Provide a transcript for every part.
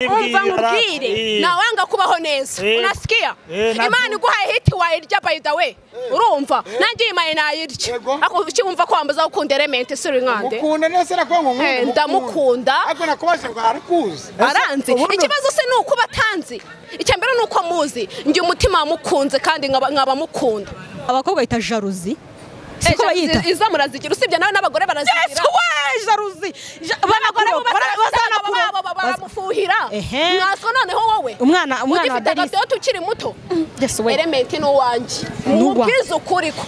Umva nkubwire nawanga kubaho neza unasikia Imana iguhaye hiti wayirya by the way urumva nanjye imaye nayirya ako ucyumva ko wambaza ukunda Element suri nkande ukunda nese nakongo nkunda ndamukunda ako nakubasha ngo arakuzi aranzi ikibazo se nuko batanzi icyambere nuko muzi ngi umutima mukunze kandi nkaba mukunda abakobwa yita jalousie siko bayita iza murazigira usibye nawe n'abagore barazigira yes we jalousie baramufuhira mwaswa noneho wowe umwana wa Darisi tukiri muto yes we Element ni uwanjye mubwize ukuri ko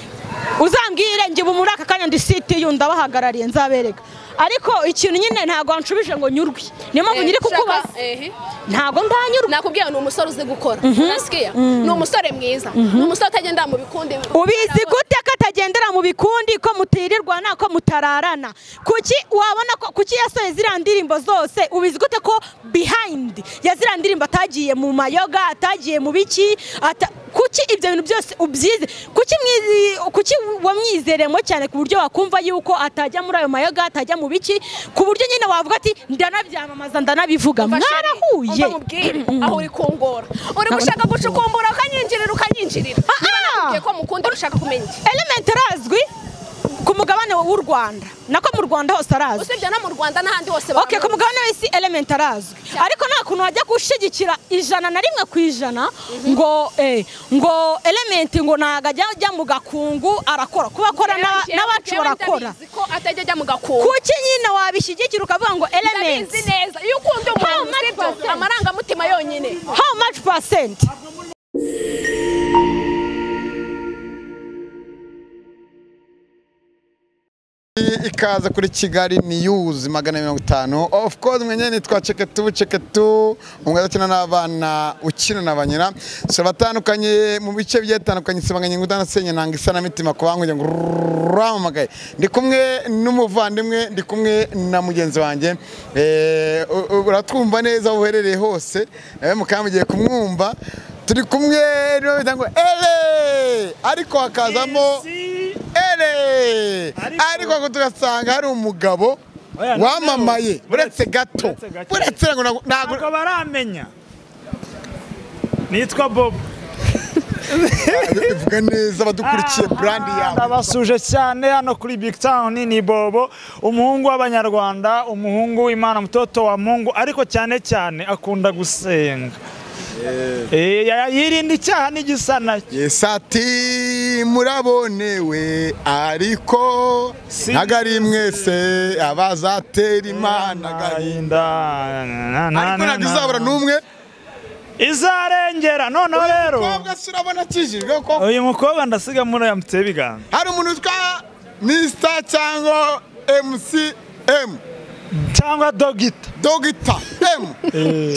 uzambwire ngi muri aka kanya ndi city yu ndabahagarariye nzabereka ariko ikintu nyine ntago anshubije ngo nyurwe niyo mpamvu nyiri kukubaza ntago ndanyurwa nakubwiye ni umusore uzi gukora unasikia ni umusore mwiza ni umusore utagenda mu bikundi ubizi gute ko atagendera mu bikundi ko mutirirwa nako mutararana kuki wabona ko kuki yasoye ziriya ndirimbo zose ubizi gute ko behind ya ziriya ndirimbo atagiye mu mayoga atagiye mu biki kuki ibyo bintu byose ubyize kuki wamwizeremo cyane ku buryo wakumva yuko atajya muri ayo mayoga atajya mu biki ku buryo nyine wavuga ati ndanabyamamaza ndanabivuga mwarahuye aho uri kungora uri gushaka gucukumbura ukanyinjirira ukanyinjirira niba nakubwiye ko mukunda ushaka kumenya iki Element arazwi ku mugabane w'u Rwanda nako mu Rwanda hose arazwi usibye no mu Rwanda n'ahandi hose okay ku mugabane w'isi Element arazwi ariko nta kuntu wajya gushigikira 101% ngo ngo Element ngo naga ajya mu gakungu arakora kuba akora n'abacu barakora ko atajya ajya mu gakungu kuki nyine wabishyigikira ukavuga ngo Element ndabizi neza iyo ukunda umuntu sibyo amarangamutima yonyine how much percent Ikaze kuri Kigali News 150 of course mwenye nitwa Cheketu Cheketu umwe akina n'abana ukina na banyina so batandukanye mu bice byatandukanye sibanganye ngudana senya nanga isana mitima kubangu ngo ramamagaye ndi kumwe n'umuvandimwe ndi kumwe na mugenzi wanjye uratwumva neza uherereye hose nawe mukamugiye kumwumva turi kumwe niwe bita ngo ele ariko hakazamo ele ariko tugasanga hari umugabo wamamaye buretse gato buretse ngo ntabwo baramenya nitwa Bob ivuga neza abadukurikiye brand yawe ndabasuje cyane hano kuri Big Town ni Bobo umuhungu w'abanyarwanda umuhungu w'Imana mutoto wa Mungu ariko cyane cyane akunda gusenga yirinda icyaha n'igisa nacyo Yesu ati murabonewe ariko ntago ari mwese abazatera Imana agahinda ariko ntabwo izabura n'umwe izarengera noneho rero umukobwa se urabona akijijwe ko uyu mukobwa ndasiga muri aya muteye ibiganza hari umuntu witwa Mr cyangwa MCM cyangwa Dogita Dogita M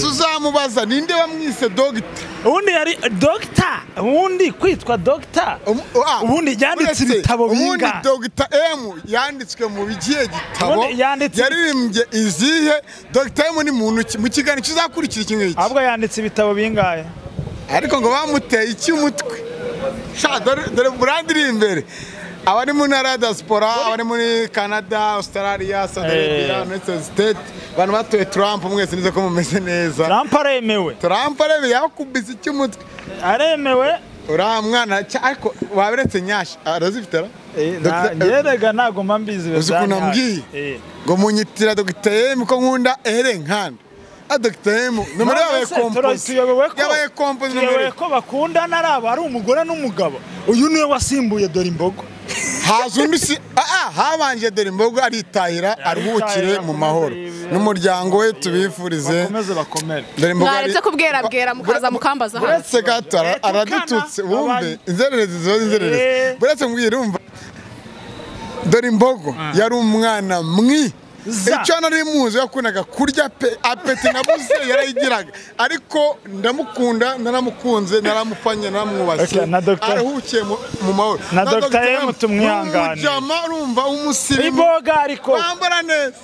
tuzamubaza ninde wamwise Dogita ubundi yari Dogita ubundi kwitwa Dogita ubundi yanditse ibitabo binga ubundi Dogita M yanditswe mu bigiye gitabo yaririmbye izihe Dogita M ni muntu mu kiganiro kizakurikira iki ngiki ahubwo yanditse ibitabo bingahe ariko ngo bamuteye iki umutwe sha dore brand iri imbere abari mu ntara ya diaspora abari muri Canada Australia Saudi Arabia United States abantu batuye Trump mwese nize ko mumeze neza Trump aremewe Trump aremewe yakubise icy'umutwe aremewe uriya mwana ariko waberetse nyashi arazifite ra yerega ntago mba mbizi uzi ukuntu ambwiye ngo munyitira Dr M ko nkunda ere nkanda Dr M nomero yabaye kompozi yabaye kompozi nomero ko bakundana ari umugore n'umugabo uyu niwe wasimbuye dore imbogo haza undi si habanje dore imbogo aritahira aruhukire mu mahoro n'umuryango we tubifurize bakomeze bakomere mwaretse kubwerabwera mukaza mukambaza hano buretse gato aradututse wumve inzererezi ziba inzererezi buretse mbwira umva dore imbogo yari umwana mwi icyo nari muzi yakundaga kurya pe apeti nabuze yarayigiraga ariko ndamukunda naramukunze naramufanye naramwubashye aruhukiye mu mahoro na Dr M tumwihangane umujama urumva umusirimu imboga ariko wambara neza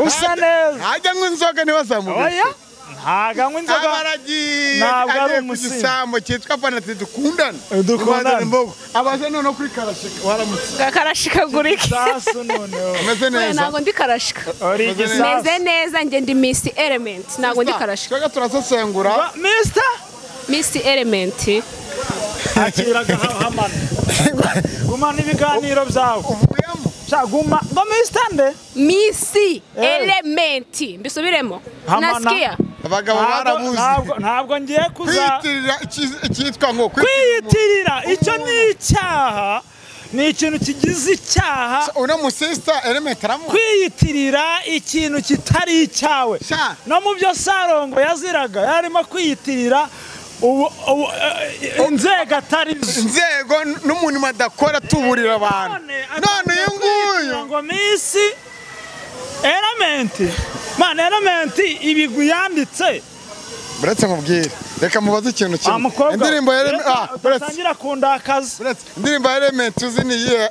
usa neza ntajya anywa inzoga ntibazamubeshye Ntago anywa inzoga. Abaragiye Ntabwo ari agiye ku umusinzi. gisambo cyitwa Fanati dukundana. Dukundana. Imbogo. Abaze noneho kuri karashika waramutse. Karashikagurike. Sasu noneho. Umeze neza. Ntabwo ndi karashika. Uri igisasu. Meze neza, njye ndi Miss Element, ntabwo ndi karashika. Twebwe turasesengura. Mister Miss Element. Akira gahamana. Gumana ibiganiro byawe. Uvuyemo. Sha guma. Ngo Mister nde? Miss Element. Mbisubiremo. Hamana. Nasikia. Abagabo barabuze. Ntabwo ngiye kuza kwiyitirira icyitwa ngo kwiyitirira icyo ni icyaha. Ni ikintu kigize icyaha. Uno musista Element aramu kwiyitirira ikintu kitari icyawe. No mu byo Sarongo yaziraga yarimo kwiyitirira inzego atari zo. Inzego n'umuntu madakora tuburira abantu. None uyu nguyu ngo Miss Element. Man Element ibigwi yanditse. Buretse nkubwire. Reka mubaze ikintu kimwe. Indirimbo ya Element buretse kundakaza. Buretse indirimbo ya Element uzi ni iyihe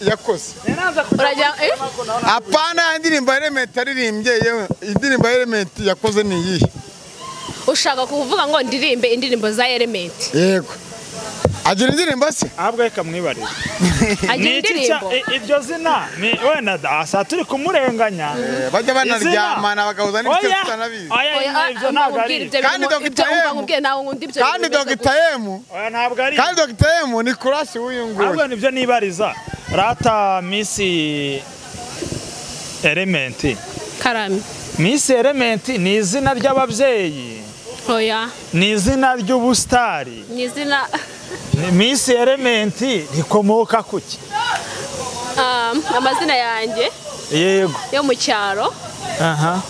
yakoze? Urajya Apana indirimbo ya Element aririmbye, yewe indirimbo ya Element yakoze ni iyihe? Ushaka kuvuga ngo ndirimbe indirimbo za Element? Yego. Agira indirimbo se? Ahubwo reka mwibarire. Agira indirimbo. Iryo zina ni wenda asa turi kumurenganya. Bajya banaryamana bagahuza n'ibyo tutanabizi. Oya ibyo ntabwo ari. Kandi Dr. M. Kandi Dr. M. Oya ntabwo ari. Kandi Dr. M ni crush w'uyu nguyu. Ahubwo nibyo nibariza. Rata Miss Element. Karame. Miss Element ni izina ry'ababyeyi. Oya. Ni izina ry'ubustari. Ni izina Miss Element rikomoka kuki? Amazina yanjye. Yego. Yo mu cyaro. Aha.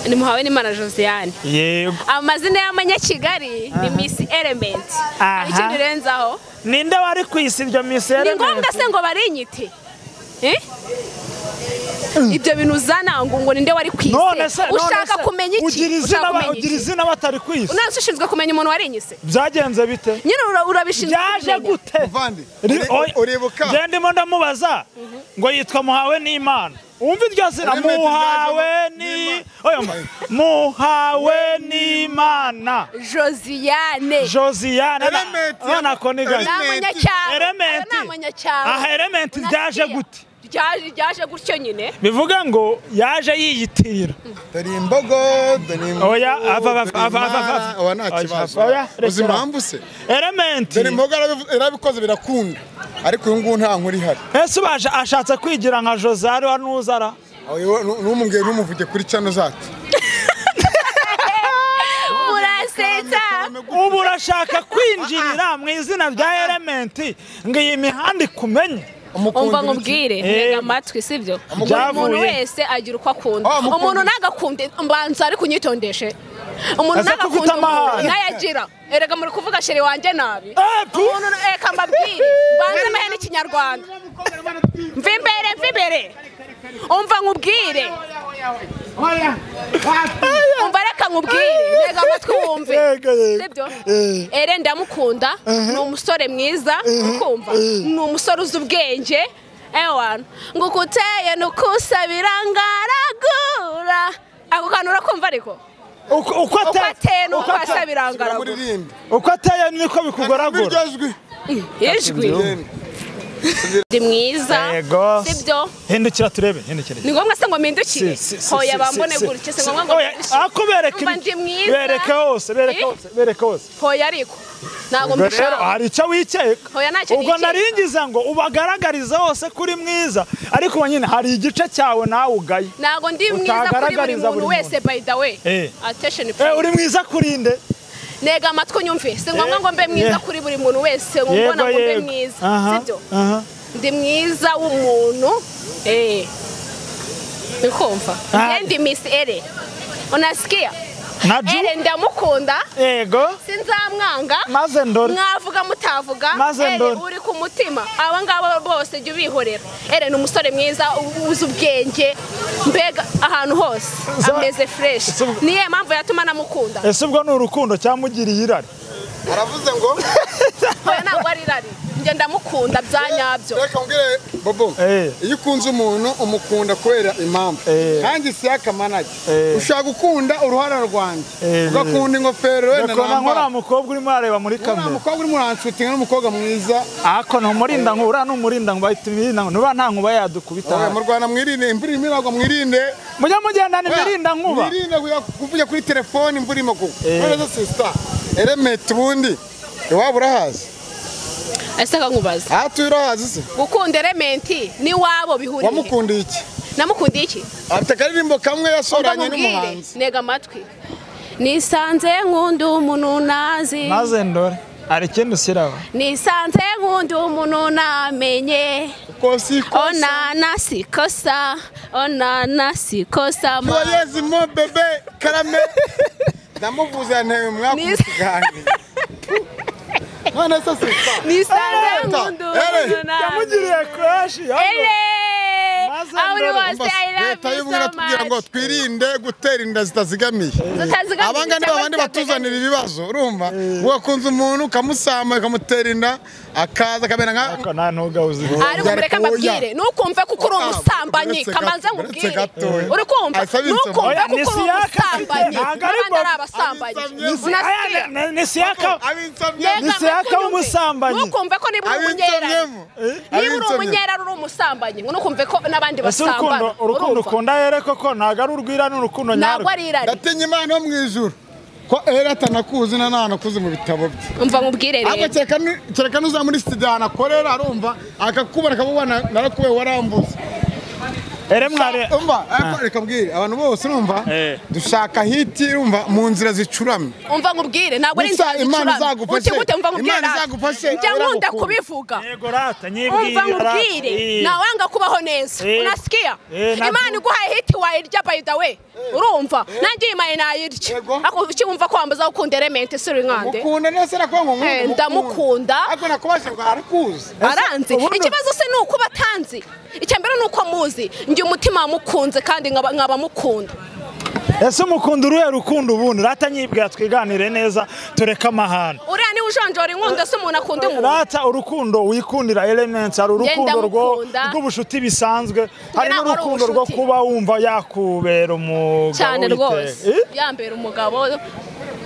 Ni Muhawe n'Imana Josiane. Yego. Amazina y'amanyakigali ni Miss Element. Hari ikindi renzaho? Ninde wari kwisi iryo Miss Element? Ni ngombwa se ngo barinyite? Ibyo bintu uzana ngo ninde wari kwisi? Ushaka kumenya iki? Ugira izina batari kwisi. Unanse ushinzwe kumenya umuntu warinyise? Byagenze bite? Nyine urabishinzwe. Byaje gute? Muvandi. Uribuka? Nge ndimo ndamubaza ngo yitwa Muhawe n'Imana. Umva iryo zina Muhawe ni oya Muhawe n'Imana. Josiane. Josiane. Nana ko ni gaje. Element. Aha Element byaje gute? Ryaje gutyo nyine. Bivuga ngo yaje yiyitirira. Dore imbogo, dore imbogo. Oya ava ava. Oya nta kibazo. Uzi impamvu se? Element. Dore imbogo yarabikoze birakunda. Ariko uyu nguyu nta nkuru ihari. Ese ubaje ashatse kwigira nka Josari wa Nuzara. Oya numubwiye numuvuge kuri channel zacu. Murasetsa. Ubu urashaka kwinjirira mu izina rya Element ngo iyi mihanda ikumenye. Umva nkubwire, ntega amatwi sibyo? Umuntu wese agira uko akunda. Umuntu nagakunde mbanza ari kunyitondeshe. Umuntu nagakunda nayagira. Erega muri kuvuga shere wanje nabi. Umuntu eka mbabwire, mbanze mehe n'ikinyarwanda. Mva imbere, mva imbere. Umva nkubwire. Umva reka nkubwire, ntega amatwi wumve. Sibyo? Ere ndamukunda, ni umusore mwiza, ukumva. Ni umusore uzi ubwenge. Ewana, ngukuteye nukusabira ngaragura. Ako kantu urakumva ariko? Uko ateye nuko asabira ngaragura. Uko ateye niko bikugoragura. Ijwi. Ndi mwiza. Sibyo? Hindukira turebe, hindukira. Ni ngombwa se ngo mpindukire? Hoya bambone gutya se ngombwa ngo. Akubereke. Bereke hose, bereke hose, bereke hose. Hoya ariko. Ntabwo mbishaka. Hari icyo wikeka. Hoya ntacyo Ubwo naringiza ngo ubagaragarize hose kuri mwiza, ariko nyine hari igice cyawe nawe ugaye. Ntabwo ndi mwiza kuri buri muntu wese by the way. Attention. Uri mwiza kuri nde? Nega amatwi nyumve. Si ngombwa ngo mbe mwiza kuri buri muntu wese, ngo mbona ngo mbe mwiza. Sibyo? Ndi mwiza w'umuntu. Nikumva. Ndi Miss Ere. Unasikia? Ere ndamukunda. Yego. Sinzamwanga. Maze ndore. Mwavuga mutavuga. Ere uri ku mutima. Aba ngaba bose jya ubihorera. Ere ni umusore mwiza uzi ubwenge. Mbega ahantu hose ameze fresh. Niye mpamvu yatuma namukunda. Ese ubwo ni urukundo cyamugiriye irari? Aravuze ngo Oya ntabwo ari irari. Njye ndamukunda bya nyabyo. Reka mbwire Bobo, iyo ukunze umuntu umukunda kubera impamvu. Kandi Siyaka manager ushaka gukunda uruhara rwanjye, ugakunda ingofero wenda nambara. Nkora mukobwa urimo areba muri kamera, umukobwa urimo uranshutinga n'umukobwa mwiza. Ako ntumurinda nkura n'umurinda ngo bahita imirinda nkuba nta nkuba yadukubita. Mu Rwanda mwirinde imvura irimo iragwa, mwirinde mujya mugendana imirinda nkuba, mwirinde kuvuga kuri telefone imvura irimo kugwa. None sister Element ubundi iwabo urahazi? Ese kankubaza. Ah tu urahazi se? Gukunda Element ni wabo bihuriye. Wamukundiye iki? Namukundiye iki? Afite akaririmbo kamwe yasoranye n'umuhanzi. Nega amatwi. Nisanze nkunda umuntu nazi. Maze ndore. Ari kintu siraho. Nisanze nkunda umuntu namenye. Kosi kosa. Onana sikosa. Onana sikosa. Joyeuse mon bébé caramel. Ndamuvuze ntewe mwakuganira. None se sister. Nisanze nkunda umuntu namenye. Yamugiriye crush. Ele. Leta y'ubumwe tubwira ngo twirinde gutera inda zitazigamiye. Abanga ni abandi batuzanira ibibazo, urumva? Wakunze umuntu ukamusama ukamutera inda akaza akabera nka ako nta ntugabuze. Ariko mureke mbabwire, nukumve kuko uri umusambanyi, kamanze nkubwire. Uri kumva? Nukumve kuko uri umusambanyi. Abandi ari abasambanyi. Ni Siyaka. Ni Siyaka w'umusambanyi. Nukumve ko niba uri umunyerari. Niba uri umunyerari uri umusambanyi, nukumve ko n'abandi basambana. Urukundo ukunda ere koko ntago ari urwira n'urukundo nyarwo. Ndatinya Imana yo mu ijuru ko era atanakuzi na nanakuzi mu bitabo bye. Umva nkubwire rero. Ahubwo kereka nuza muri studio anakorera arumva akakubona akabubona narakuwe warambuze. Ere mware umva reka mbwire abantu bose urumva dushaka hiti urumva mu nzira zicuramye. Umva nkubwire ntabwo ari inzira zicuramye. Uti gute umva nkubwire. Imana izagufashe. Njya nkunda kubivuga. Yego rata nyibwira. Umva nkubwire nawanga kubaho neza. Unasikia? Imana iguhaye hiti wayirya by the way. Urumva nanjye imaye nayirya. Ako ukiwumva ko wambaza ukunda Element suri nkande. Mukunda nese nakwanga nkunda. Ndamukunda. Ako nakubasha ngo arakuzi. Aranzi. Ikibazo se nuko batanzi. Icyambere nuko muzi. Njye umutima mukunze kandi nkaba mukunda. Ese mukunda uruhe rukundo ubundi? Rata nyibwira twiganire neza tureka amahane. Uriya ni ujonjora inkundo se umuntu akunda umuntu. Rata urukundo wikundira Element ari urukundo rw'ubushuti bisanzwe, hari n'urukundo rwo kuba wumva yakubera umugabo cyane rwose. Yambera umugabo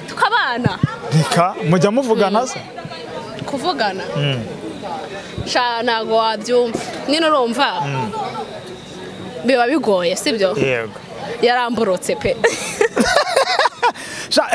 tukabana. Reka mujya muvugana se? Kuvugana. Sha ntago wabyumva. Nino urumva? Biba bigoye sibyo? Yego. Yaramborotse pe. Sha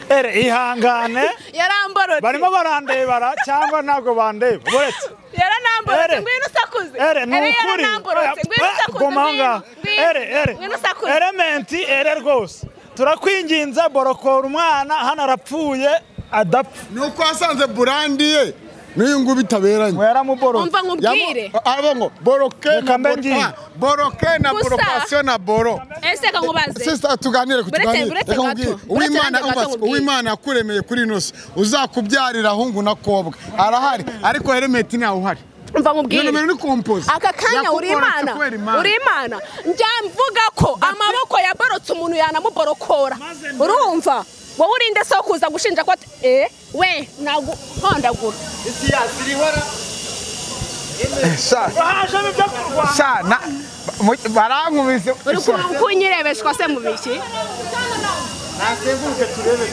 ere ihangane. Yaramborotse. Barimo barandebara cyangwa ntabwo bandeba. Buretse. Yaranamborotse ngwino usakuze. Ere nukuri. Yaranamborotse ngwino usakuze. Gomanga. Ere. Ngwino usakuze. Element ere rwose. Turakwinginza borokora umwana hano arapfuye adapfa. Nuko asanze burandi ye. N'uyu nguyu bitaberanye. Umva nkubwire. Arabongo boroke na boroke na borokasiyo na boro. Ese kankubaze. Sister tuganire kutuganire. Reka nkubwire. Uwimana Uwimana yakuremeye kuri ino si uzakubyarira hungu na kobwa. Arahari ariko Element ntawe uhari. Umva nkubwire. Nomero ni compose. Aka kanya uri Imana. Uri Imana. Njya mvuga ko amaboko yaborotse umuntu yanamuborokora. Urumva? Wowe urinde so kuza gushinja ko we naguhondagura. Isi yazirihora. Sha. Sha na barankubise. Uri kunyirebeshwa se mu biki? Nasenguruke turebe.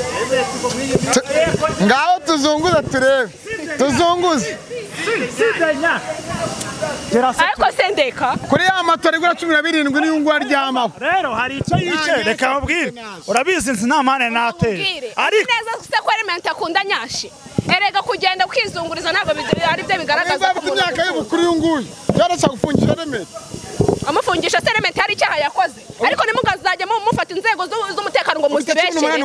Ngaho tuzunguza turebe. Tuzunguze. Sidenya. Ariko sendeka. Kuri ya matora igura 17 niyo ngwa ryamaho. Rero hari icyo yice reka mubwire. Urabizi nzi nta mane nateye. Ariko neza se ko Element akunda nyashi. Erega kugenda ukizunguriza ntabwo ari byo bigaragaza ko umuntu imyaka y'ubukuru y'unguyu. Yarashaka gufungisha Element. Amufungisha se Element hari icyaha yakoze. Ariko nimugazajya mufata inzego z'umutekano ngo muzibeshere.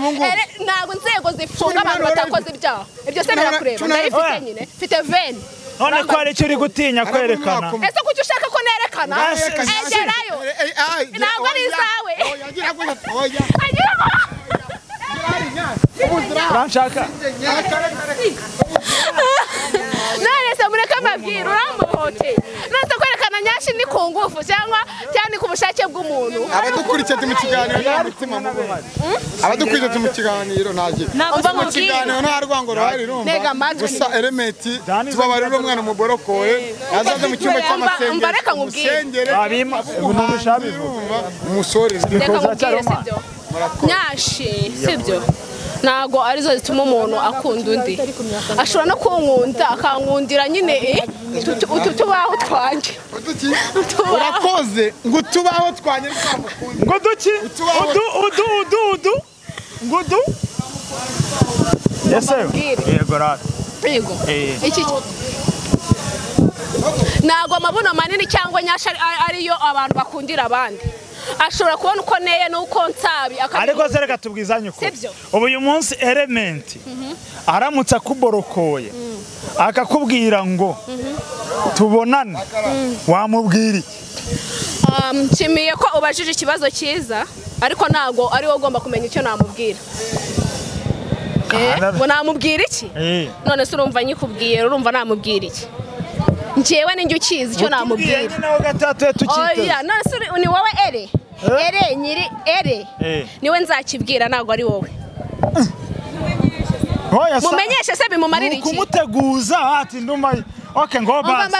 Ntabwo inzego zifunga abantu batakoze ibyaha. Ibyo se birakureba. Ndayifite nyine. Mfite veni. None ko ari cyo uri gutinya kwerekana. Ese kuki ushaka ko nerekana? Egerayo. Ntabwo ari izawe. Uranshaka? None se mureke mbabwire uramuhoteye. None se kwerekana Kwerekana nyashi ni ku ngufu cyangwa cyane ku bushake bw'umuntu. Abadukurikiye mu kiganiro nta mutima mubi. Abadukurikiye mu kiganiro ntagiye. Mu kiganiro nta rwango ruhari rumva. Gusa Element tubabarira umwana muborokoye azaze mu cyumba cy'amasengesho. Musengere. Umusore sibyo. Nyashi sibyo. Ntago arizo zituma umuntu akunda undi. Ashobora no kunkunda akankundira nyine utu tubaho twanje. Urakoze ngo tubaho twanye twamukunda. Ngo duki? Udu udu udu udu. Ngo du? Ese yego rata. Yego. Iki ntago amabuno manini cyangwa nyasha ariyo abantu bakundira abandi. Ashobora kubona uko neye nuko nsabi ariko se reka tubwizanye uko ubu uyu munsi Element aramutse akuborokoye akakubwira ngo tubonane wamubwira iki? Nshimiye ko ubajije ikibazo cyiza ariko ntago ari wowe ugomba kumenya icyo namubwira. Ngo namubwira iki? None se urumva nyikubwiye urumva namubwira iki? Njyewe ninjye ukizi icyo namubwira. Oya none se ni wowe ere? Ere nyiri ere niwe nzakibwira ntago ari wowe. Mumenyeshe se bimumarira iki? Kumuteguza ati ndumva okay ngo basi.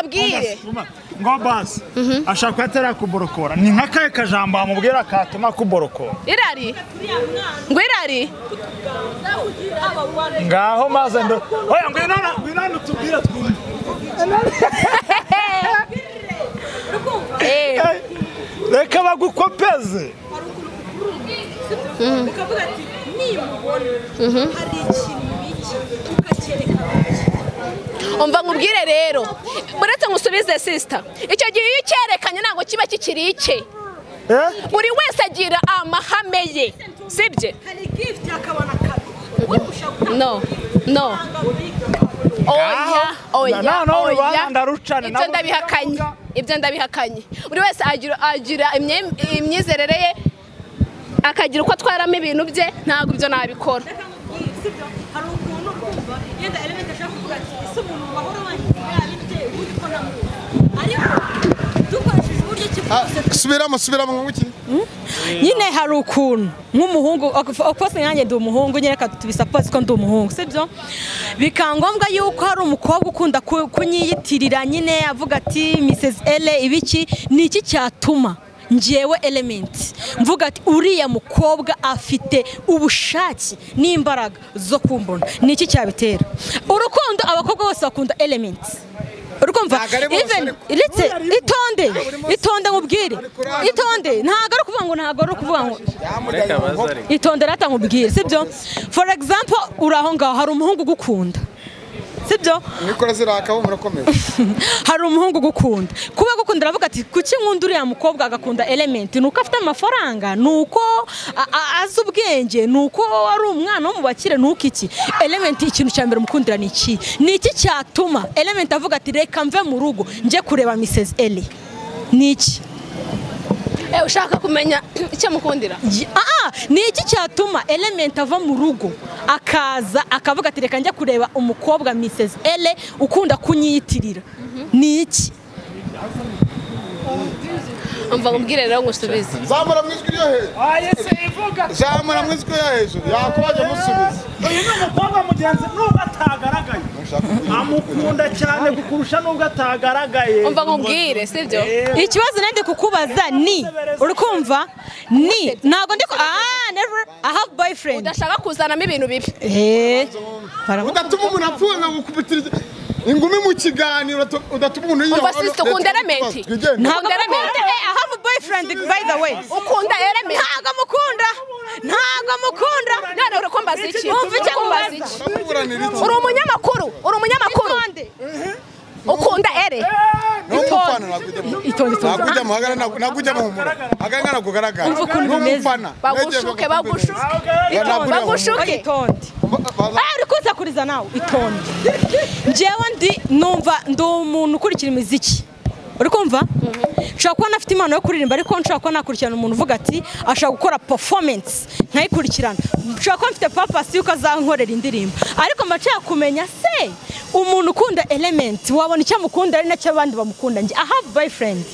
Ngo basi. Ashaka atara kuborokora. Ni nka kaye kajambo amubwira katuma kuborokora. Irari. Ngo irari. Ngaho maze ndo. Oya ngwino nutubwira twumve. Reka bagukopeze. Ukavuga ati nimubona hari ikintu biki ukacyereka. Umva nkubwire rero buretse ngusubize sister, icyo gihe iyo cyerekanye ntago kiba kikiri icye. Buri wese agira amahame ye sibye? Hari gift akabona kabi. No no. Oya oya oya. Ibyo ndabihakanye. Ibyo ndabihakanye. Buri wese agira imyizerere ye akagira uko atwaramo ibintu bye ntago ibyo nabikora. Hari ukuntu urumva yenda Element ashaka kuvuga ati ese umuntu bahora banjye ubundi ko namuzi ariko dukoresheje uburyo ki subiramo ngo iki nyine hari ukuntu nk'umuhungu of nyanjye ndi umuhungu nyine reka tubisuppose ko ndi umuhungu sibyo bikangombwa yuko hari umukobwa ukunda kunyiyitirira nyine avuga ati Mrs L ibiki ni iki cyatuma njyewe Element mvuga ati uriya mukobwa afite ubushake n'imbaraga zo kumbona ni iki cyabitera? Urukundo abakobwa bose bakunda Element urukumva even iretse itonde nkubwire itonde ntago ari kuvuga ngo ntago ari kuvuga ngo itonde rata nkubwire sibyo? For example uraho ngaho hari umuhungu gukunda sibyo? Mikoro zirakaho murakomeza. Hari umuhungu gukunda kuba gukunda aravuga ati kuki nkunda uriya mukobwa agakunda Element nuko afite amafaranga nuko azi ubwenge nuko ari umwana wo mu bakire nuko iki Element ikintu cya mbere mukundira ni iki? Ni iki cyatuma Element avuga ati reka mve mu rugo nje kureba Mrs L? Ni iki? Ushaka kumenya icyo mukundira? Ni iki cyatuma Element ava mu rugo akaza akavuga ati reka njya kureba umukobwa Mrs L ukunda kunyiyitirira? Ni iki? Umva ngumbwire rero ngusubize. Zamura mu ijwi ryo hejuru. Ayese ivuga. Zamura mu ijwi ryo hejuru. Yakubaje musubize. Uyu ni umukobwa mugenzi nubwo atagaragaye. Amukunda cyane kukurusha nubwo atagaragaye. Umva ngumbwire sibyo? Ikibazo nende kukubaza ni urukumva ni ntago ndiko never I have boyfriend. Udashaka kuzanamo ibintu bibi. Udatuma umuntu apfuye ngo gukubitira ingumi mu kiganiro udatuma umuntu yiyaho. Umva sister ukunda Element. Ntago Element. I have a boyfriend by the way. Ukunda Element. Ntago mukunda. Ntago mukunda. None urakumbaza iki? Umva icyo nkubaza. Uri umunyamakuru. Uri umunyamakuru. Ukunda ere. Itonde. Nakujya muhagara nakujya muhumura. Agangana kugaragara. N'umufana. Bagushuke bagushuke. Bagushuke. Itonde. Uri kunsakuriza nawe itonde. Njyewe ndi numva ndi umuntu ukurikira imiziki. Uri kumva? Nshobora kuba nafite impano yo kuririmba ariko nshobora kuba nakurikirana umuntu uvuga ati ashaka gukora performance nkayikurikirana. Nshobora kuba mfite purpose yuko azankorera indirimbo. Ariko mba nshaka kumenya se Umuntu ukunda Element wabona icyo amukunda ari nacyo abandi bamukunda. Njye I have boyfriend,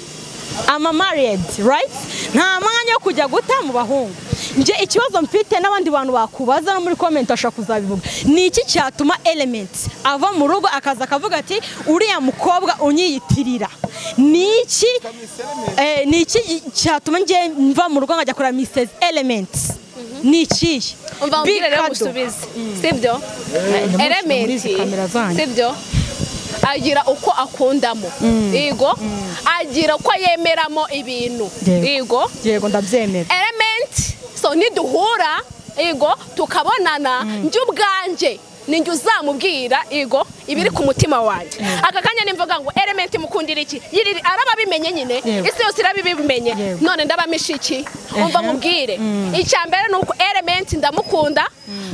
I'm a married, right? Nta mwanya wo kujya guta mu bahungu. Njye ikibazo mfite n'abandi bantu bakubaza no muri comment ashaka kuzabivuga, ni iki cyatuma Element ava mu rugo akaza akavuga ati uriya mukobwa unyiyitirira? Ni iki ni iki cyatuma njye mva mu rugo nkajya kora Mrs Element? Ni iki? Umva umbwire rero musubize, sibyo? Element, sibyo, agira uko akundamo, yego, agira uko yemeramo ibintu, yego, yego, ndabyemera. Element so niduhura, yego, tukabonana, njye ubwanje ninjye uzamubwira, yego, ibiri ku mutima wanjye. Aka kanya nimvuga ngo Element mukundira iki, yiriri araba bimenye nyine, isi yose irabibimenye, none ndabamisha iki? Umva mubwire, icya mbere nuko Element ndamukunda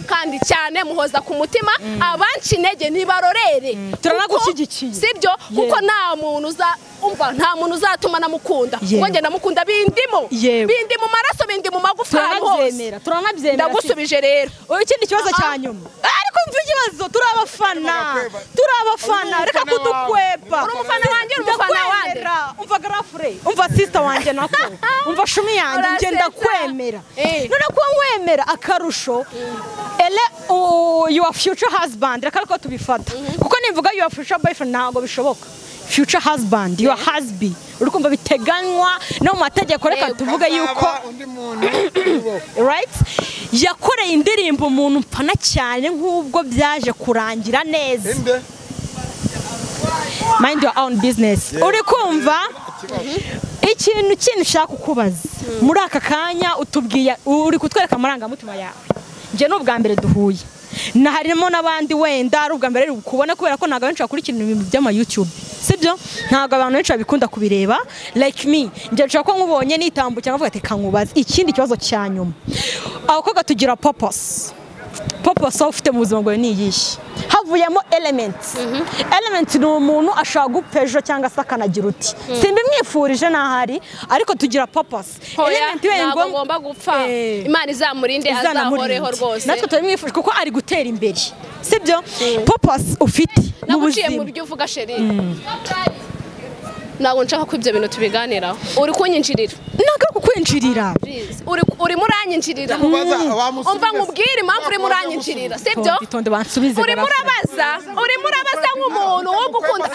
kandi cyane, muhoza ku mutima, abanci intege ntibarorere, turanagushyigikiye, sibyo? Kuko nta muntu uza umva, nta muntu uzatuma namukunda, kuko njye ndamukunda bindimo, bindi mu maraso, bindi mu magufa, hose. Turanabyemera, ndagusubije rero. Ikindi kibazo cya nyuma, ariko mva ikibazo, turabafana, reka kudukwepa. Uri umufana wanjye, uri umufana wanjye. Umva grafure, umva sister wanjye nako, umva shumi yanjye, njye ndakwemera. None ko nkwemera akarusho, ele your future husband, reka ko tubifata, kuko nimvuga your future boyfriend ntabwo bishoboka. Future husband, your husband, uri kumva biteganywa no mu mategeko, reka tuvuge yuko right yakoreye indirimbo umuntu mpfana cyane nk'ubwo byaje kurangira neza. Mind your own business. Uri kumva ikintu kintu ushaka kukubaza muri aka kanya, utubwiye uri kutwereka amarangamutima yawe. Njye n'ubwa mbere duhuye, na harimo n'abandi wenda ari ubwa mbere kubona, kubera ko ntabwo benshi bakurikirana ibintu by'ama YouTube, sibyo? Ntabwo abantu benshi babikunda kubireba like me. Njye nshaka ko nkubonye nitambukira nkavuga ati kankubaze. Ikindi kibazo cya nyuma, abakobwa tugira purpose. Purpose ufite mu buzima bwawe ni iyihe? Havuyemo Element. Element ni umuntu ashaka gupfa ejo cyangwa se akanagira uti simbimwifurije nahari, ariko tugira purpose. Element we ntabwo ngomba gupfa, Imana izamurinde azahoreho rwose, natwe turabimwifurije kuko ari gutera imbere, sibyo? Purpose ufite mu buzima. Naguciye mu byo uvuga sheri, ntabwo nshaka ko ibyo bintu tubiganiraho. Uri kunyinjirira. Ntabwo kukwinjirira. Urimo uranyinjirira. Umva nkubwire impamvu urimo uranyinjirira, sibyo? Itonde bansubize. Urimo urabaza, urimo urabaza nk'umuntu wo gukunda.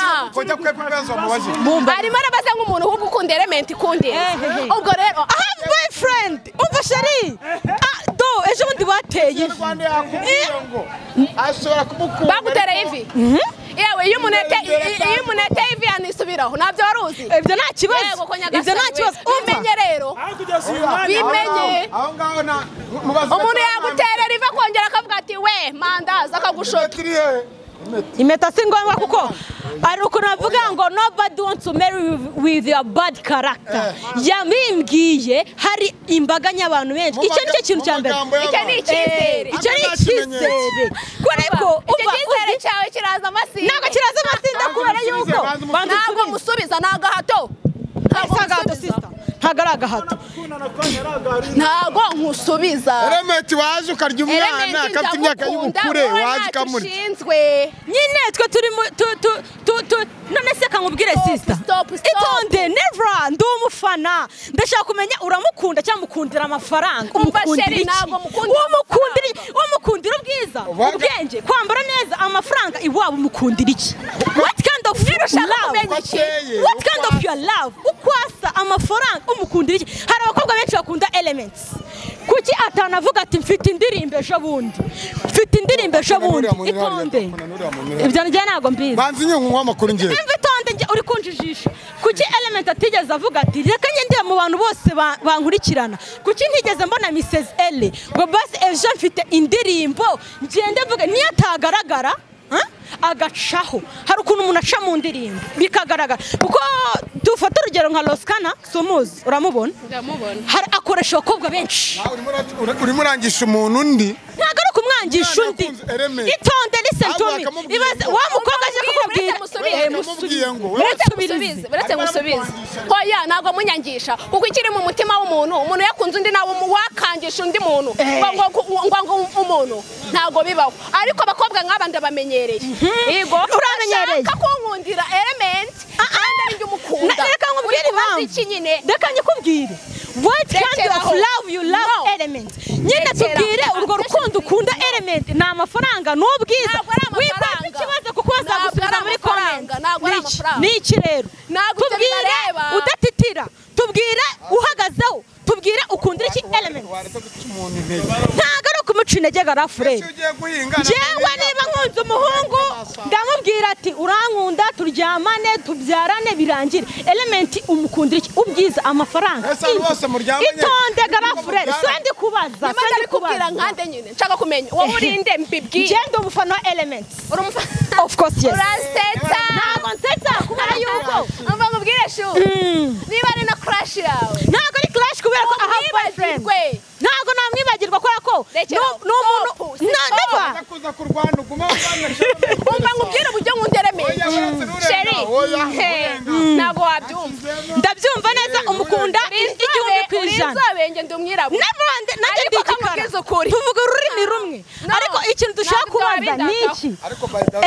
Arimo arabaza nk'umuntu wo gukunda Element ikundira. Ubwo rero I have boyfriend. Umva sheri. Do ejo bundi bateye. Ashobora kumukunda. Bagutereye ivi. Yewe iyo umuntu ateye ivi yanisubiraho ntabyo wari uzi. Ibyo nta kibazo. Ibyo nta kibazo. Umenye rero. Bimenye. Umuntu yaguterera ivi akongera akavuga ati we mandazi akagushota. Impeta si ngombwa kuko ari ukuntu bavuga ngo nobody wants to marry with your bad character. Yabimbwiye hari imbaga y'abantu benshi. Icyo ni cyo kintu cya mbere. Icyo ni icyizere. Icyo ni icyizere. Kubera ko icyo cyizere cyawe kiraza amasinde. Ntabwo kiraza amasinde kubera yuko ntabwo musubiza ni agahato. Ntabwo agahato sister. Ntabwo ari agahato. Ntabwo nkusubiza. Element waje ukarya umwana akafite imyaka y'ubukure waje ukamurya. Nyine twe turi tu none se kankubwire sister. Itonde never ndi umufana. Ndashaka kumenya uramukunda cyangwa mukundira amafaranga. Umukundira iki? Umukundira ubwiza, ubwenge, kwambara neza, amafaranga iwabo umukundira iki? What kind of love? What kind of your love? Ukwasa amafaranga umukundira iki? Hari abakobwa benshi bakunda Elements. Kuki atanavuga ati mfite indirimbo ejo bundi. Mfite indirimbo ejo bundi. Itonde. Ibyo njye ntabwo mbizi. Banzi nyungu amakuru ngiye. Itonde njye uri kunjijisha. Kuki Element atigeze avuga ati reka njye ndiye mu bantu bose bankurikirana. Kuki ntigeze mbona Mrs L ngo basi ejo mfite indirimbo ngende mvuga niyo atagaragara agacaho. Hari ukuntu umuntu aca mu ndirimbo bikagaragara. Kuko dufata urugero nka Loskana sumuzi uramubona? Ndamubona. Hari akoresha abakobwa benshi. Urimo urangisha umuntu undi Ntabwo ari ukumwangisha undi. Itonde, listen to me. Ibaze wa mukobwa aje kukubwira. Uretse musubize. Oya, ntabwo munyangisha kuko ikiri mu mutima w'umuntu, umuntu yakunze undi nawe wakangisha undi muntu ngo umuntu ntabwo bibaho. Ariko abakobwa nk'aba ndabamenyereye. Yego, uramenyereye. Shaka kunkundira Element kandi ari njye umukunda. Reka nkubwire impamvu. Reka nyikubwire. What kind of love you love Element? Nyine tubwire urwo rukundo ukunda Element ni amafaranga n'ubwiza. Wikwata ikibazo kuko bazagusubiza muri comment. Ni iki rero? Tubwire udatitira, tubwire uhagazeho, tubwire ukundira iki Element. Ntabwo ari ukumuca intege garafure. Njyewe niba nkunze umuhungu ndamubwira ati urankunda turyamane tubyarane birangire. Element umukundira iki? Ubwiza, amafaranga. Itonde garafure, sendi kubaza, sendi kubwira nkande nyine. Nshaka kumenya wowe urinde mbibwire. Njye ndi umufana wa Element. Of course yes. Urasetsa. Ntabwo nsetsa kubera yuko umva nkubwire shu. Niba ari na crush yawe. Ntabwo ari crush kubera ko I have boyfriend. Ntabwo namwibagirwa kubera ko n'umuntu never. Umva nkubwire uburyo nkunda Element. Sheri. Ntabwo wabyumva. Ndabyumva neza umukunda 1000%. Inzobe ndi umwirabura. Nanjye ndi igikara. Tuvuga ururimi rumwe. Ariko ikintu dushaka kubaza ni iki?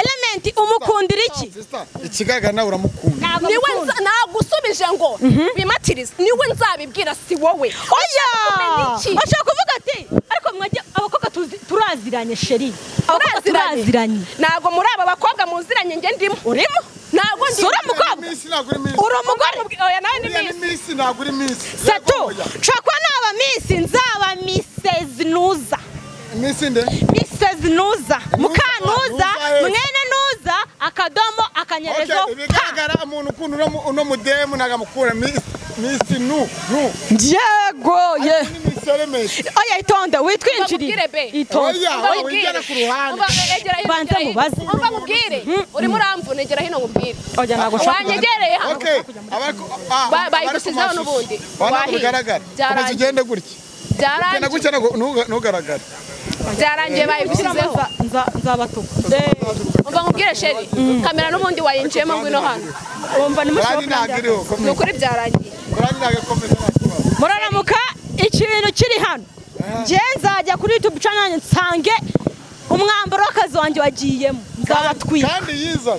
Element umukundira iki? Ikigaragara nawe uramukunda. Niwe nagusubije ngo bimatirize. Niwe nzabibwira si wowe. Oya! Bashaka kuvuga ati ariko mwajya abakobwa turaziranye sheri. Abakobwa turaziranye. Ntabwo muri aba bakobwa muziranye nge ndimo. Urimo? Ntabwo ndi. Sura mukobwa. Uri umugore. Oya nawe ni miss. Miss ntabwo uri miss. Satu. Nshobora kuba naba miss nzaba Mrs Nuza. Miss nde? Mrs Nuza. Mukanuza, mwene Nuza, akadomo akanyerezo. Okay, ibigaragara umuntu ukunda uno mudemu nagamukura miss nu nu. Yego ye. Oya itonde witwinjirire. Itonde. Oya wigera ku ruhande. Banza mubaze. Umva nkubwire. Uri muramvune gera hino nkubwire. Oya ntago shaka. Wanyegereye hano. Okay. Bayigusizeho n'ubundi. Wahigaragara. Komeza ugende gutya. Byarangiye. Gutya ntugaragare. Byarangiye bayigusizeho. Nzabatuka. Umva nkubwire sheri. Kamera n'ubundi wayinjiyemo ngwino hano. Umva nimushobora. Ni ukuri byarangiye. Muraramuka ikintu kiri hano. Nje nzajya kuri YouTube channel nsange umwambaro w'akazi wanjye wagiyemo. Nzabatwika. Kandi yiza.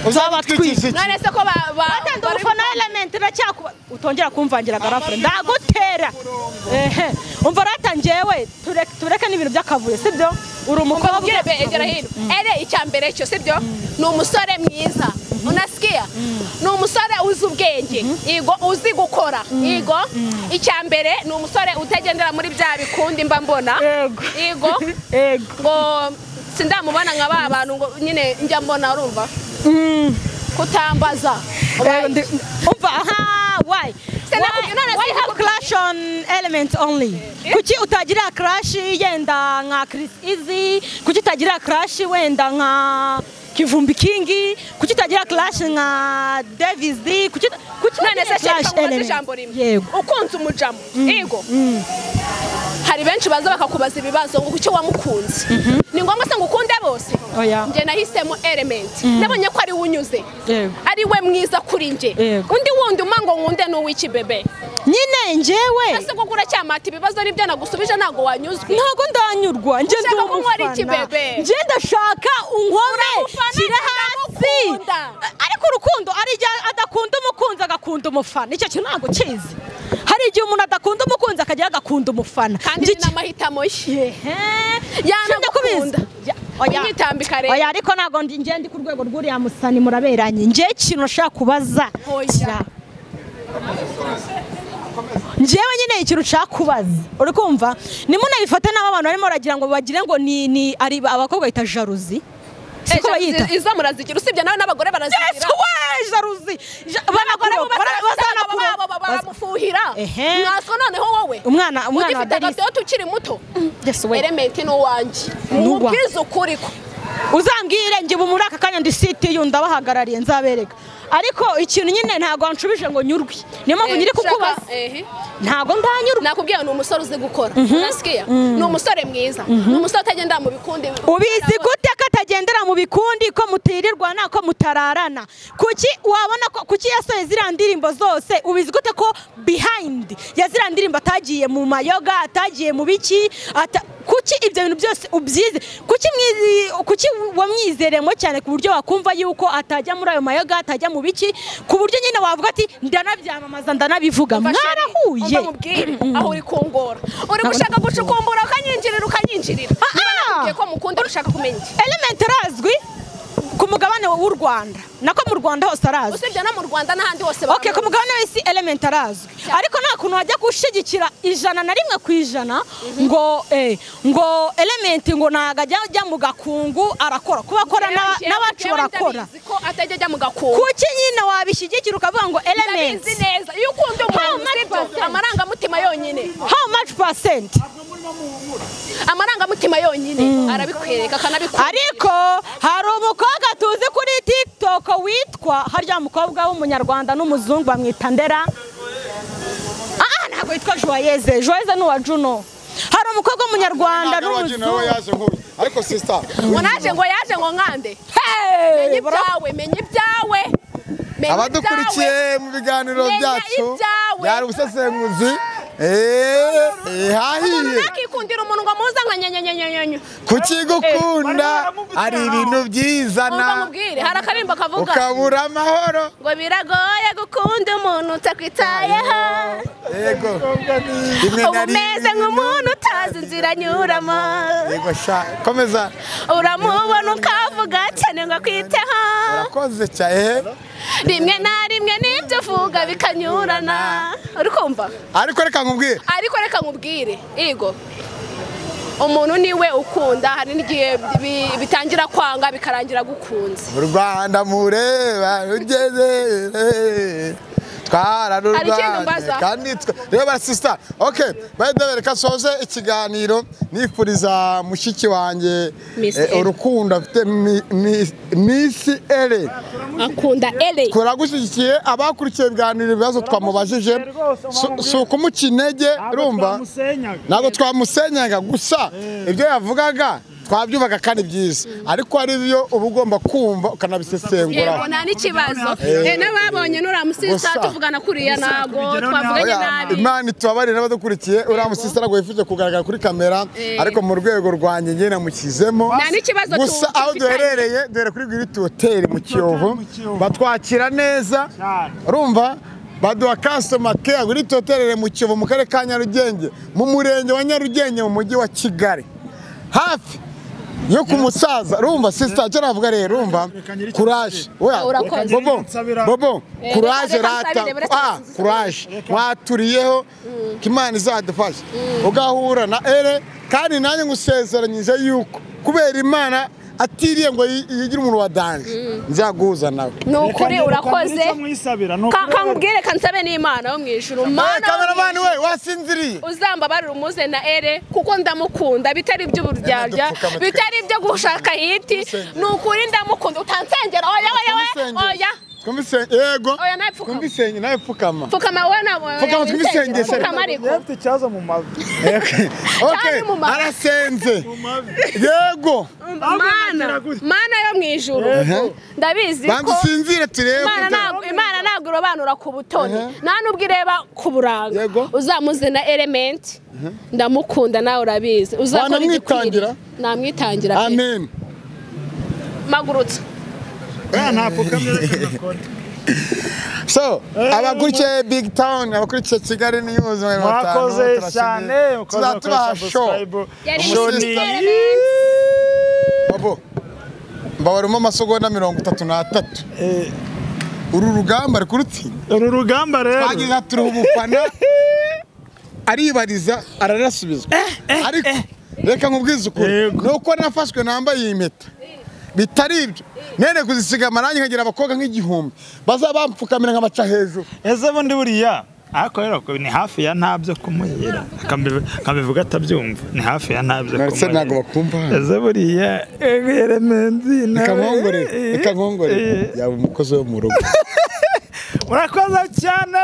Nzabatwika. None se ko batanda umufana Element iracyakuba utongera kumvangira garafure ndagutera. Ehe. Umva rata njewe tureke n'ibintu by'akavuyo sibyo? Uri umukobwa ubwire egera hino. Ere icyambere cyo sibyo? Ni umusore mwiza. Unasikia? Ni umusore uzi ubwenge. Yego uzi gukora. Yego icyambere ni umusore utagendera muri bya bikundi mba mbona. Yego. Yego. Ngo sindamubona nka ba bantu ngo nyine njya mbona urumva. Kutambaza. Umva aha why? Why have crush on Element only? Kuki utagira crush yenda nka Chris Easy? Kuki utagira crush wenda nka Kivumbi Kingi? Kuki utagira crush nka Davis D? Kuki none se crush Element? Yego. Ukunze umujamo. Yego. Hari benshi baza bakakubaza ibibazo ngo kuki wamukunze. Ni ngombwa se ngo ukunde bose? Nje nahisemo Element. Nabonye ko ari unyuze. Ari we mwiza kuri nje. Undi wundi umango nkunde n'uwiki bebe. Nyine njewe. Ese ko uracyamata ibibazo nibyo nagusubije ntago wanyuzwe. Ntago ndanyurwa. Nje ndi umufana. Nje ndashaka unkome kira hasi. Ariko urukundo ari adakunda umukunzi agakunda umufana. Icyo kintu ntago kizi. Hari igihe umuntu adakunda umukunzi akagira agakunda umufana. Kandi ni n'amahitamo ye. Yanagukunda. Oya. Oya ariko ntago nje ndi ku rwego rw'uriya musani muraberanye. Nje ikintu nshaka kubaza. Njyewe nyine ikintu nshaka kubaza. Uri kumva? Nimunabifate n'aba bantu barimo baragira ngo bagire ngo ni ari abakobwa bita jalousie. Siko bayita. Izo murazigira usibye nawe n'abagore barazigira. Yes, we jalousie. Banakura baramufuhira. Mwaswa noneho wowe. Umwana wa Denise ukiri muto. Yes we. Element ni uwanjye. Mubwize ukuri ko. Uzambwire nje ubu muri aka kanya ndi CTU ndabahagarariye nzabereka. Ariko ikintu nyine ntago nshubije ngo nyurwe. Niyo mpamvu nyiri kukubaza. Ntago ndanyurwa. Nakubwiye ni umusore uzi gukora. Unasikia? Ni umusore mwiza. Ni umusore utagendera mu bikundi. Ubizi gute ko atagendera mu bikundi ko mutirirwana ko mutararana? Kuki wabona ko kuki yasohoye ziriya ndirimbo zose ubizi gute ko behind ya ziriya ndirimbo atagiye mu mayoga atagiye mu biki kuki ibyo bintu byose ubyize kuki wamwizeremo cyane ku buryo wakumva yuko atajya muri ayo mayoga atajya mu biki ku buryo nyine wavuga ati ndanabyamamaza ndanabivuga mwarahuye aho uri kungora uri gushaka gucukumbura ukanyinjirira niba nakubwiye ko mukunda ushaka kumenya iki Element arazwi ku mugabane w'u Rwanda nako mu Rwanda hose arazwi usibye no mu Rwanda n'ahandi hose okay ku mugabane w'isi Element arazwi ariko nta kuntu wajya gushigikira 101% ngo ngo Element ngo ntaga ajya mu gakungu arakora kuba akora n'abacu barakora ko atajya ajya mu gakungu kuki nyine wabishyigikira ukavuga ngo Element ndabizi neza iyo ukunda umuntu amarangamutima yonyine how much percent amarangamutima yonyine arabikwereka akanabikora ariko hari umukobwa tuzi kuri TikTok witwa harya mukobwa w'umunyarwanda n'umuzungu bamwita Ndera ntabwo yitwa Joyeze Joyeze ni uwa Juno hari umukobwa w'umunyarwanda n'umuzungu ariko sister ngo ngo yaje ngo nkande menye ibyawe abadukurikiye mu biganiro byacu byari ubusesenguzi hahiye nakikundira umuntu ngo muza nka nyenyenyenyenye kukigukunda ari ibintu byizana mubwire hari akarimbo kavuga ukabura amahoro ngo biragoye gukunda umuntu utakwitayeho yego umeze nk'umuntu utazi inzira anyuramo yego sha komeza uramubona ukavuga cyane ngo akwiteho urakoze cyane rimwe na rimwe nibyo uvuga bikanyurana uri kumva ariko reka nkubwire yego umuntu niwe ukunda hari n'igihe bitangira kwanga bikarangira gukunze mu Rwanda mureba rugeze twararurwanye kandi reba sister okay by the way reka soze ikiganiro nifuriza mushiki wanjye urukundo afite Miss Ele akunda Ele turagushyigikiye abakurikiye ibiganiro ibibazo twamubajije si ukumuca intege urumva ntabwo twamusenyaga gusa ibyo yavugaga twabyubaga kandi byiza ariko ari byo uba ugomba kumva ukanabisesengura yego nta n'ikibazo n'ababonye nuriya musista tuvugana kuriya ntabwo twavuganye nabi Imana itubabarire n'abadukurikiye uriya musista ntabwo yifuje kugaragara kuri kamera ariko mu rwego rwanjye njye namushyizemo nta n'ikibazo gusa aho duherereye duhere kuri Gwiriti Hotel mu Kiyovu batwakira neza urumva baduha customer care Gwiriti Hotel mu Kiyovu mu karere ka Nyarugenge mu murenge wa Nyarugenge mu mujyi wa Kigali hafi yo ku musaza urumva sister cyo navuga rero urumva courage oya bobo courage rata courage mwaturiyeho Imana izadufasha ugahura na ere kandi nanjye ngusezeranyije yuko kubera Imana atiriye ngo yigire umuntu wa danje nzaguhuza nawe ni ukuri urakoze kankubwire kansabe n'Imana yo mu ijuru Mana cameraman we wasinziriye uzambabarira umuze na ere kuko ndamukunda bitari iby'uburyarya bitari ibyo gushaka hiti ni ukuri ndamukunda utansengera oya oya oya yego oya nawe pfukama twumvisenge nawe pfukama pfukama wowe nawe pfukama twumvisengeshe pfukama ariko afite ikibazo mu mavi okay arasenze yego Mana yo mu ijuru ndabizi ko bandusinzire turebe Imana ntabwo irobanura ku butoni nta nubwo ireba ku buranga uzamuze na Element ndamukunda nawe urabizi uzakora igikwiriye namwitangira amen magurutse so abakurikiye Big Town abakurikiye Kigali News mwakoze cyane tuzatubaha show Bobo mbabarimo amasegonda 33 uru rugamba ari kurutsinda uru rugamba rero twagize turiho umufana aribariza ararasubizwa ariko reka nkubwize ukuri nuko nafashwe nambaye iyi mpeta bitari ibyo nene kuzisiga amarangi nkagira abakobwa nk'igihumbi bazaba bampfukamira nkabaca hejuru ese bundi buriya Ariko rero ni hafi ya ntabyo kumuhira, akabivuga atabyumva, ni hafi ya ntabyo Ndetse ntabwo bakumva hano. Ese buriya Elementi Reka nkongorere yaba umukozi wo mu rugo. Murakoze cyane.